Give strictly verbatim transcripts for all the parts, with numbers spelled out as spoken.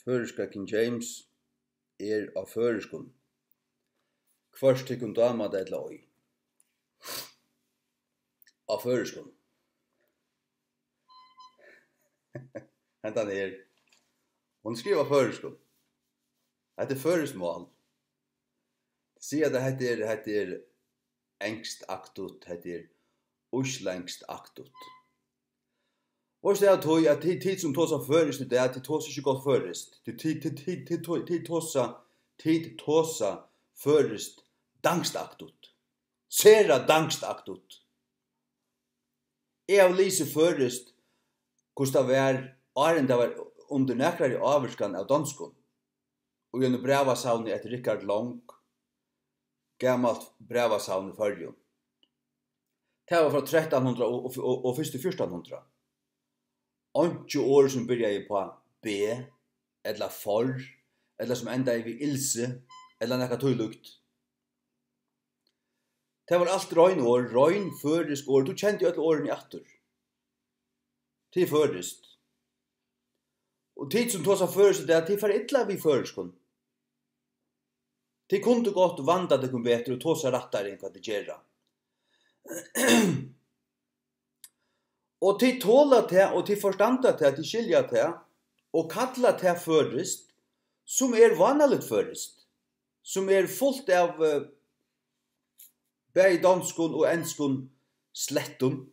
Føroyska King James er á føroyskum, hvørt tykkum dámar tað ella ei. Á føroyskum. Hendan her, hon er skrivað á føroyskum. Hetta er føroyskt mál. Siga, at hetta er, hetta er enskt-agtigt, hetta er íslendskt-agtigt. Veitst tú, av tí at tit, tit sum tosa føroyskt í dag, tit tosa ikki gott føroyskt. Tit, tit, tit, tit, tit to-, tit tosa, tit tosa føroyskt danskt-agtigt. Sera danskt-agtigt. Eg havi lisið føroyskt, hvussu tað var, áðrenn tað var undir nakrari ávirkan av donskum, í einum brævasavni eftir Richard Long, gamalt brævasavn í Føroyum. Tað var frá trettan hundrað og, og, og, og fyrst í fjúrtan hundrað. Einki orð, sum byrjaði uppá B, ella for, ella sum endaði við ilse, ella nakað tílíkt. Tað var alt rein orð, rein føroysk orð. Tú kendi øll orðini aftur. Tað er føroyskt. Og tit, sum tosa føroyskt í dag, tit fara illa við føroyskum. Tit kundu gott vandað tykkum betur og tosað rættari enn hvat tit gera. Og tit tola tað, og tit forstanda tað, tit skilja tað, og kalla tað føroyskt, sum er vánaligt føroyskt, sum er fult av, eh, bæði donskum og enskum slettum,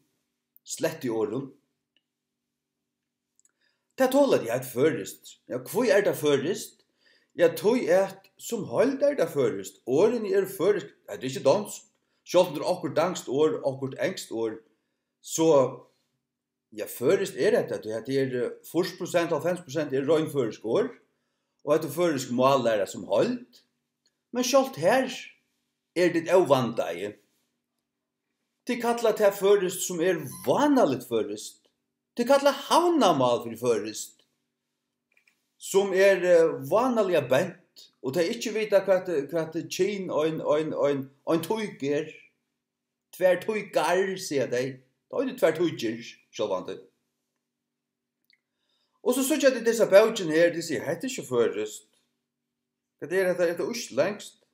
slettiorðum. Tað tola tey, at føroyskt. Ja, hví er tað føroyskt? Ja, tí at sum heild er tað føroyskt. Orðini eru føroysk. Hetta er ikki donsk. Sjálvt um tað er okkurt danskt orð, okkurt enskt orð, so, ja, føroyskt er hetta. Tí hetta er, eh, fýrs prosent, hálvfems prosent er rein føroysk orð. Og hetta er føroysk mállæra sum heild. Men sjálvt her eru tit óvandaði. Tit kalla tað føroyskt, sum er vánaligt føroyskt. Tit kalla havnarmál fyri føroyskt, sum er, eh, vánaliga bent, og tey ikki vita, hvat, hvat kyn ein, ein, ein, ein tík er. Tvær tíkar, siga tey. Tað eitur tvær tíkir, sjálvandi. Og so síggja tit hesa bókina her, tit siga, "Hetta er ikki føroyskt." Hvat er hetta? Er hetta íslendskt?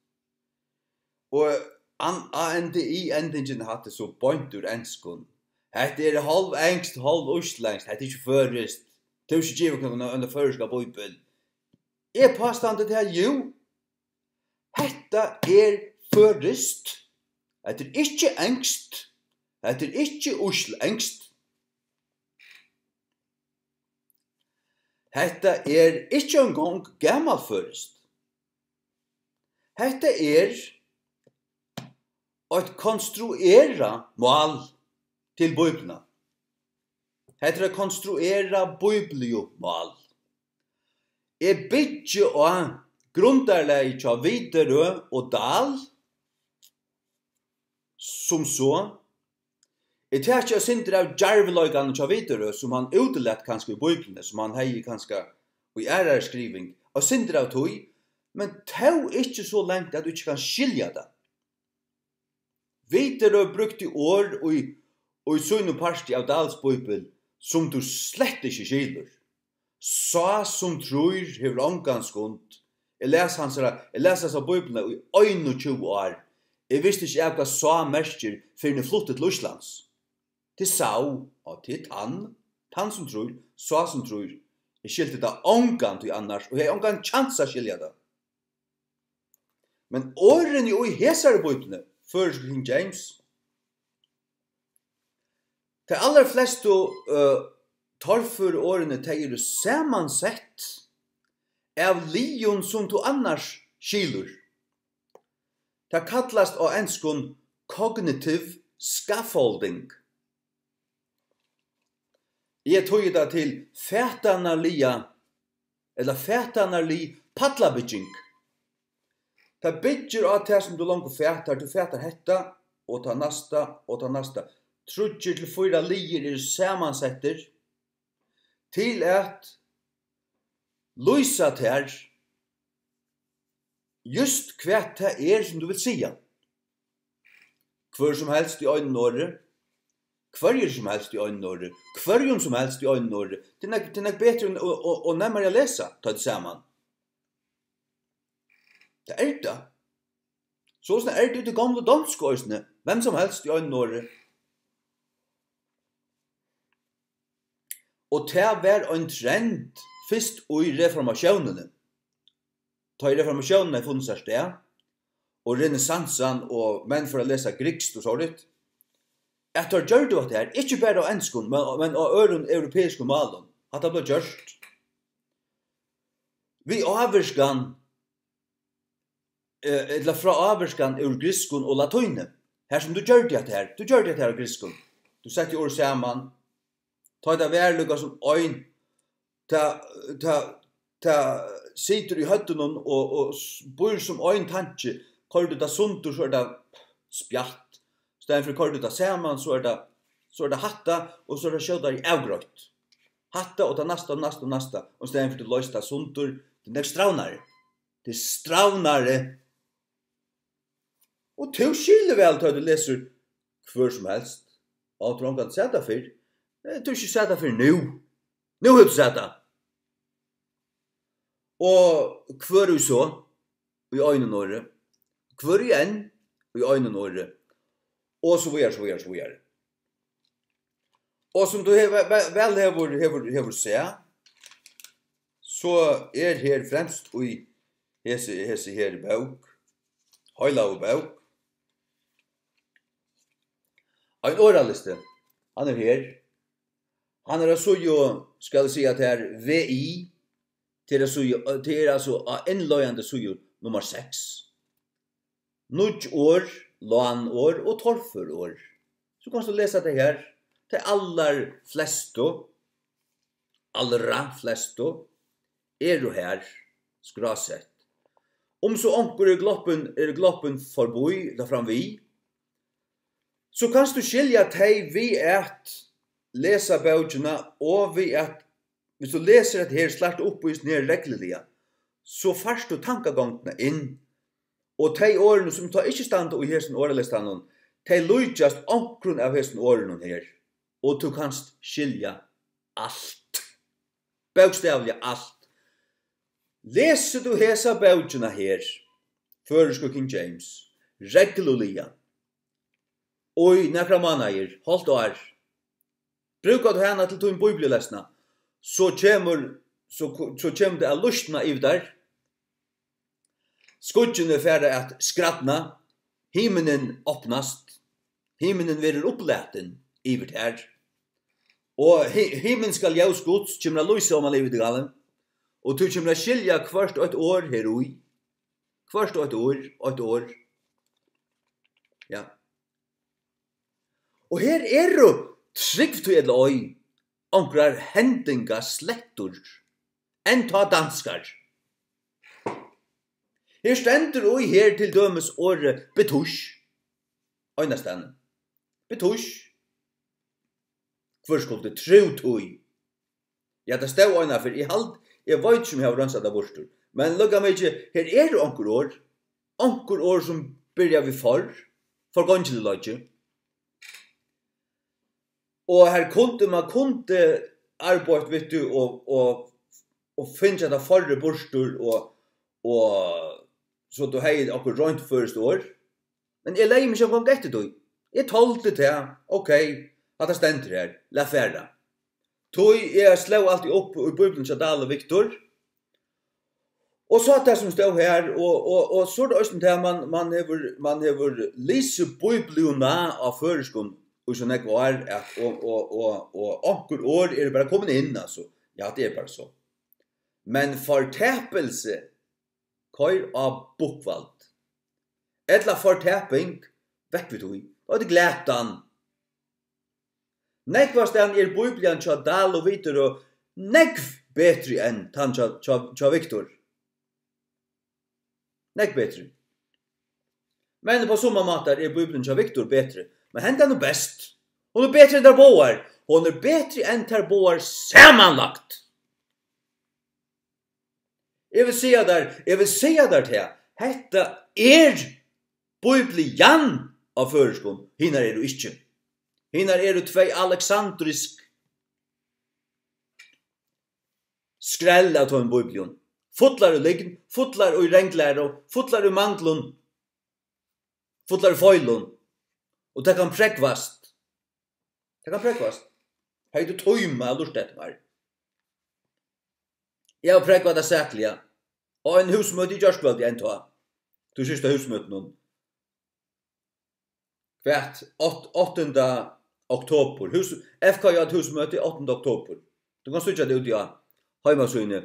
Og an-, A N D I endingin, hatta er so beint úr enskum. Hetta er hálv enskt, hálv íslendskt. Hetta er ikki føroyskt. Tú hevur ikki givið okkum eina, eina føroyska bíbel. Eg pástandi tað, jú. Hetta er føroyskt. Hetta er ikki enskt. Hetta er ikki íslendskt. Hetta er ikki eingong gamalføroyskt. Hetta er eitt konstruerað mál til Bíbliuna. Hetta er eitt konstruerað bíbliumál. Eg byggi á grundarlagið hjá Widerøe og Dahl, sum so. Eg taki eitt sindur av djarvleikanum hjá Widerøe, sum hann útilat kanska í Bíbliuni, sum hann hevði kanska í aðrari skriving, eitt sindur av tí, men tó ikki so langt, at tú ikki kanst skilja tað. Widerøe brúkti orð í, í sínum parti av Dahls bíbel, sum tú slett ikki skilur. Sá sum trýr hevur ongan skund. Eg las hansara, eg las hasa bíbliuna í einogtjúgu ár. Eg visti ikki av, hvat sá merkir, fyrr enn eg flutti til Íslands. Tað er sá, og tað er tann, tann sum trýr, sá sum trýr. Eg skilti tað ongantíð annars, og eg hevði ongan kjans at skilja tað. Men orðini í hesari bíbliuni, føroysku King James, tey allarflestu, øh, torføru orðini, tey eru samansett av liðum, sum tú annars skilur. Tað kallast á enskum cognitive scaffolding. Eg týði tað til fatanarliga, ella fatanarlig pallabygging. Tað byggir á tað, sum tú longu fatar. Tú fatar hetta, og tað næsta, og tað næsta. Tríggir til fýra liðir eru samansettir til at lýsa tær, júst hvat tað er, sum tú vilt siga. Hvør sum helst í einum orði. Hvørjir sum helst í einum orði. Hvørjum sum helst í einum orði. Tað er nógv, tað er nógv betri og, og, og, og nemmari at lesa, tá tað er saman. Tað er tað. Soleiðis er tað í tí gomlu donsku eisini. Hvønn sum helst í einum orði. Og tað var ein trend fyrst í reformatiónini. Tá ið reformatiónin hevði funnið sær stað, og renessansan, og menn fóru at lesa grikskt og sovorðið, at teir gjørdu hatta her, ikki bara á enskum, men, men á øðrum europeiskum málum. Hatta bleiv gjørt við ávirkan, eh, ella frá ávirkan úr grikskum og latíni. Har sum tú gjørdi hatta her, tú gjørdi hatta her á grikskum. Tú setti orð saman, tá ið tað var líka sum ein, tað, tað, tað situr í høvdinum og, og s-, býr sum ein tanki. Koyrir tú tað sundur, so er tað spjatt. Í staðin fyri koyrir tú tað saman, so er tað, so er tað hatta, og so er tað skjótari avgreitt. Hatta og tað næsta og næsta og næsta. Og í staðin fyri tú loysir tað sundur, tað er nógv strævnari. Tað er strævnari. Og tú skilur væl, tá tú lesur hvør sum helst. Og tú ongantíð sæð tað fyrr. Eh, tú hevur ikki sæð tað fyrr nú. Nú hevur tú sæð tað. Og hvør ið so, í einum orði. Hvør ið enn, í einum orði. Og so víðari, so víðari, so víðari. Og sum tú hevur, væ-, væl hevur, hevur, hevur sæð, so er her fremst í hesi, hesi her bók, heilagu bók, ein orðalisti. Hann er her. Hann er á síðu, skal eg siga tær, V I. Tað er á síðu, tað er altso á innleiðandi síðu nummar seks. Nýggj orð, lánorð og torfør orð. So kanst tú lesa tey her. Tey allar flestu, alra flestu, eru her skrásett. Um so onkur er gloppin, er gloppin forbí, ella framvið, so kanst tú skilja tey við at lesa bókina og við at, viss tú lesur hetta her, slart upp í hesum her regluliga, so fært tú tankagongdina inn, og tey orðini, sum tá ikki standa í hesum orðalistanum, tey líkjast onkrum av hesum orðunum her, og tú kanst skilja alt. Bókstavliga alt. Lesur tú hesa bókina her, føroysku King James, regluliga, í nakrar mánaðir, hálvt ár, brúkar tú hana til tín bíbliulesna, so kemur, so, so kemur tað at lýsna yvir tær. Skýggini fara at skrædna, himinurin opnast, himinurin verður upplatin yvir tær, og hi-, himminskt ljós Guds kemur at lýsa oman yvir teg, og tú kemur at skilja hvørt eitt orð her í, hvørt eitt orð, eitt orð. Ja. Og her eru, trúgv tí ella ei, onkrar hendingaslettur, enn tá danskar. Her stendur í her til dømis orðið betusch, einastaðni. Betusch. Hvør skuldi trúð tí? Ja, tað stóð einaferð. Eg haldi, eg veit ikki, um eg havi reinsað tað burtur. Men líkamikið, her eru onkur orð. Onkur orð, sum byrja við for. Forgongiligleiki. Og har kundi, man kundi arbeitt við tí og, og, og fingið hetta forrið burtur og, og so tú hevði okkurt reint føroyskt orð. Men eg legði meg ikki eingong eftir tí. Eg toldi tað. Ok, hatta stendur her. Lat fara. Tí eg sló altíð upp í Bíbliuni hjá Dahl og Victor. Og sá tað sum stóð her, og, og, og so er tað eisini tað, man, man hevur, man hevur lisið Bíbliuna á føroyskum í so nógv ár, at, og, og, og, og onkur orð eru bara komin inn, altso. Ja, tað er bara so. Men fortapilsi, koyr á bókvald. Ella fortaping, vekk við tí. Tað er glatan. Nógvastaðni er Bíblian hjá Dahl og Victor og nógv betri enn tann hjá, hjá, hjá Victor. Nógv betri. Men upp á summar mátar er Bíblian hjá Victor betri. Men hendan er best. Hon er betri enn tær báðar. Hon er betri enn tær báðar samanlagt. Eg vil siga tær, eg vil siga tær tað. Hetta er Bíblian á føroyskum, hinar eru ikki. Hinar eru tvey aleksandrisk skrell av teimum bíblium. Fullar í lygn, fullar í ranglæru, fullar í manglum, fullar í feilum. Og tað kann prógvast. Tað kann prógvast. Hevði tú tímað at lurta eftir mær. Eg havi prógvað tað sakliga. Á einum húsmøti í gjárkvøldið enntá. Tú síðsta húsmøtinum. Hvat? Átt-, áttanda oktobur. Hús-, F K J húsmøti áttanda oktobur. Tú kanst síggja tað úti á heimasíðuni,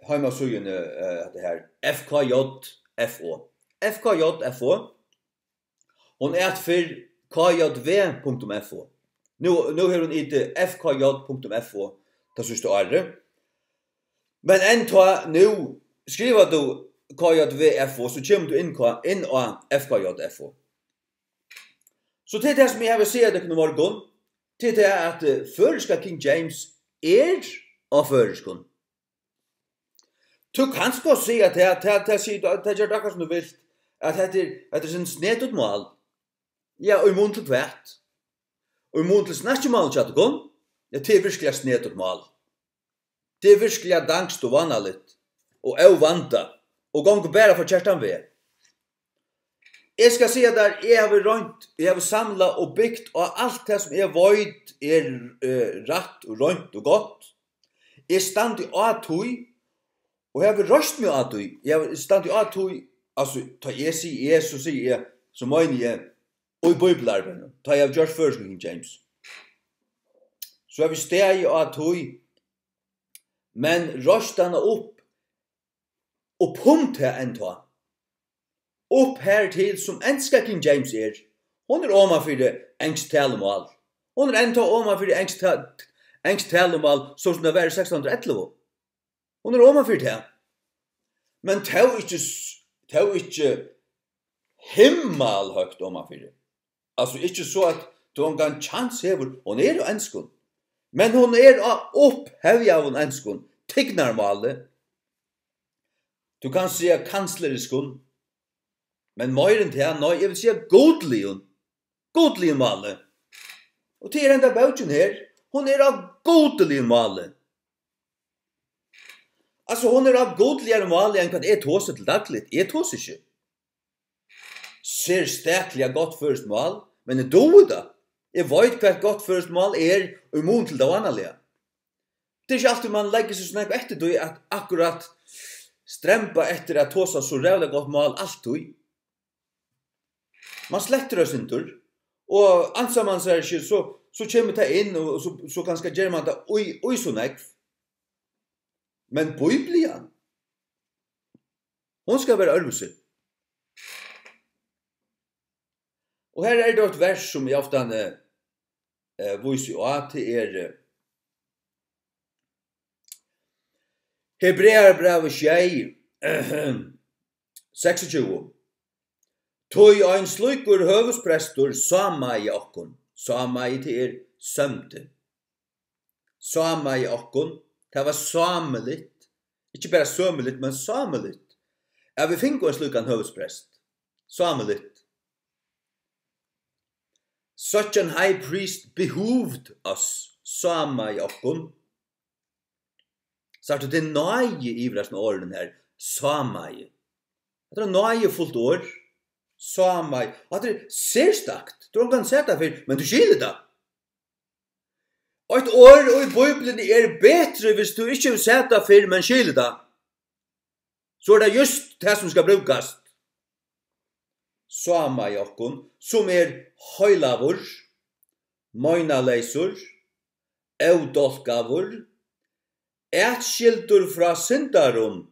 heimasíðuni, eh, hetta her. F K J F O. F K J F O. Hon æt fyrr K J V punktum F O. Nú, nú hevur hon itið F K J punktum F O tað síðsta árið. Men enntá nú, skrivar tú K J V F O, so kemur tú inn, inn á F K J F O. So tað er tað, sum eg havi at siga tykkum í morgun. Tað er tað, at, eh, føroyska King James er á føroyskum. Tú kanst gott siga, at tað, tað, tað sigur, tað ger tað akkurát sum tú vilt, at hetta er, hetta er eitt snedigt mál. Ja, og í mun til hvat? Og í mun til snakkimál hjá tykkum? Ja, tað er virkuliga eitt snedigt mál. Tað er virkuliga danskt og vánaligt og óvandað og gongur bara forkertan veg. Eg skal siga tær, eg havi roynt, eg havi samlað og bygt á alt tað, sum eg veit er, eh, rætt og reint og gott. Eg standi á tí, og eg havi reist meg á tí. Eg havi, standi á tí, altso, tá eg sigi eg, so sigi eg, so meini eg, í bíbliuarbeiðinum, tá eg havi gjørt føroyskan King James, so havi eg staðið á tí, men reist hana upp, upp um tað enntá. Upp har til, sum enska King James er. Hon er oman fyri enskt talumál. Hon er enntá oman fyri enskt ta-, enskt talumál, so sum tað var í sekstan hundrað og ellivu. Hon er oman fyri tað. Men tó ikki s-, tó ikki himmalhøgt oman fyri. Altso, ikki so, at tú ongan kjans hevur, hon er á enskum. Men hon er á upphevjaðum enskum, tignarmáli. Tú kanst siga kansleriskum, men meira enn tað, nei, eg vil siga gudligum, gudligum máli. Og tað er henda bókin her, hon er á gudligum máli. Altso, hon er á gudligari máli enn hvat eg tosi til dagligt. Eg tosi ikki serstakliga gott føroyskt mál, men eg dugi tað. Eg veit, hvat gott føroyskt mál er, í mun til tað vánaliga. Tað er ikki altíð, man leggur seg so nógv eftir tí, at akkurát stremba eftir at tosa so ræðuliga gott mál altíð. Man slettir eitt sindur, og ansar man sær ikki, so, so kemur tað inn, og so, so kanska ger man tað í, í so nógv. Men Biblian, hon skal vera øðrvísi. Og her er tað eitt vers, sum eg ofta, eh, vísi á, tað er, eh, Hebrearabrævið sjey, seksogtjúgu. Tí ein slíkur høvuðsprestur sámaði okkum. Sámaði, tað er sømdi. Sámaði okkum. Tað var sámiligt. Ikki bara sømiligt, men sámiligt, at vit fingu ein slíkan høvuðsprest. Sámiligt. Such an high priest behooved us. Sámaði okkum. Sært tú, tað er náði yvir hasum orðinum her. Sámaði. Hatta er náðifult orð. Sámaði. Og hatta er serstakt. Tú hevur ongantíð sæð tað fyrr, men tú skilir tað. Eitt orð í Bíbliuni er betri, viss tú ikki hevur sæð tað fyrr, men skilir tað. So er tað júst tað, sum skal brúkast. Sámaði okkum, sum er heilagur, meinaleysur, ódálkaður, atskildur frá syndarum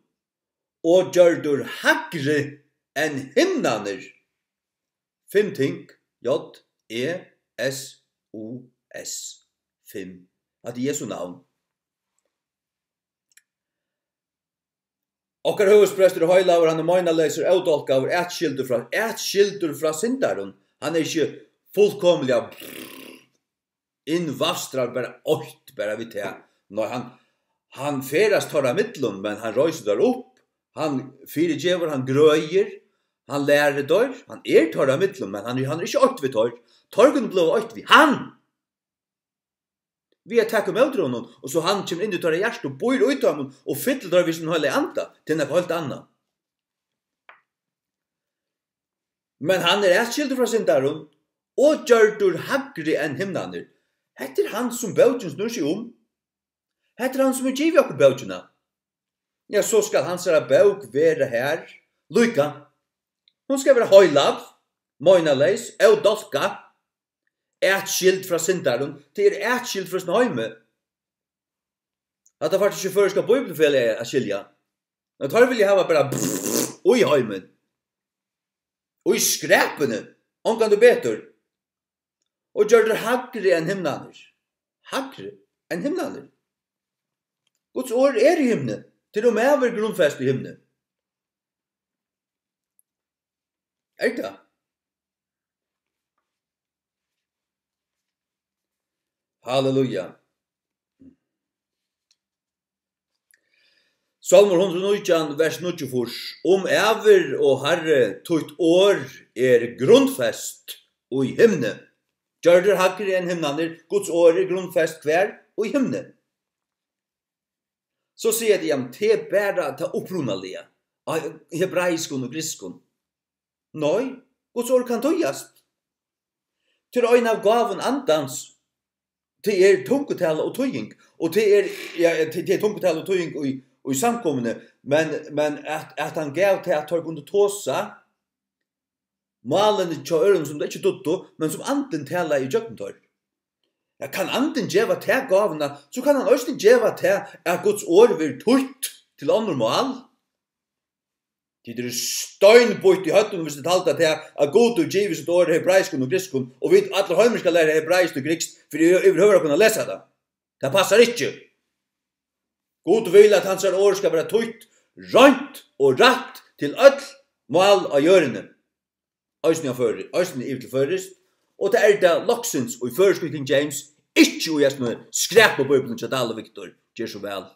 og gjørdur hægri enn himnarnir. Fimm ting, J E S U S. Fimm. Hatta er Jesu navn. Okkara høvuðsprestur er heilagur, hann er meinaleysur, ódálkaður, atskildur frá, atskildur frá syndarum. Hann er ikki fullkomiliga innvafstrar, bara eitt, bara við tað. Nei, hann, hann ferðast teirra millum, men hann reisir teir upp, hann fyrigevur, hann grøðir, Hann lærir teir, hann er teirra millum, men hann er, hann er ikki eitt við teir. Teir kunnu blíva eitt við hann. Við at taka ímóti honum, og so hann kemur inn í teirra hjarta og býr í teimum og fyllir teir við sín heilaga anda. Tað er nakað heilt annað. Men hann er atskildur frá syndarum og gjørdur hægri enn himnarnir. Hetta er hann, sum bókin snýr seg um. Hetta er hann, sum hevur givið okkum bókina. Ja, so skal hansara bók vera har líka. Hon skal vera heilag, meinaleys, ódálkað, atskild frá syndarum. Tað er atskild frá sínum heimi. Hatta fært ikki føroyska bíbliufelagið at skilja. Men teir vilja hava bara í heimin. Og í skræpuni. Ongantíð betur. Og gjørdur hægri enn himnarnir. Hægri enn himnarnir. Guds orð er í himni. Til og maður grundfest í himni. Er tað? Halleluja. Sálmur hundrað og nítjan, vers níggjuogfýrs. Um ævir, o Harri, títt orð er grundfest í himni. Gjørdur hægri enn himnarnir, Guds orð er grundfest hvar? Í himni. So siga tey, jamen, tað er bara tað upprunaliga, á hebraiskum og grikskum. Nei, Guds orð kann týðast. Tað er ein av gávum andans. Tað er tungutala og týðing. Og tað er, ja, tað, tað er tungutala og týðing í, í samkomuni, men, men at, at hann gav tað, at teir kundu tosa málini hjá øðrum, sum tey ikki dugdu, men sum andin talaði ígjøgnum teir. Ja, kann andin geva tær gávuna, so kann hann eisini geva tær, at Guds orð verður týtt til onnur mál. Tit eru steinbýtt í høvdinum, viss tit halda tað, at Gud hevur givið sítt orð hebraiskum og grikskum, og vit allir heimingar læra hebraiskt og grikskt, fyri yvirhøvur at kunna lesa tað. Tað passar ikki. Gud vil, at hansara orð skal vera týtt reint og rætt til øll mál á jørðini. Eisini á føri-, eisini yvir til føroyskt. Og tað er tað loksins í føroyskum King James, ikki í hesum skræpubíbliunum hjá Dahl og Victor. Ger so væl.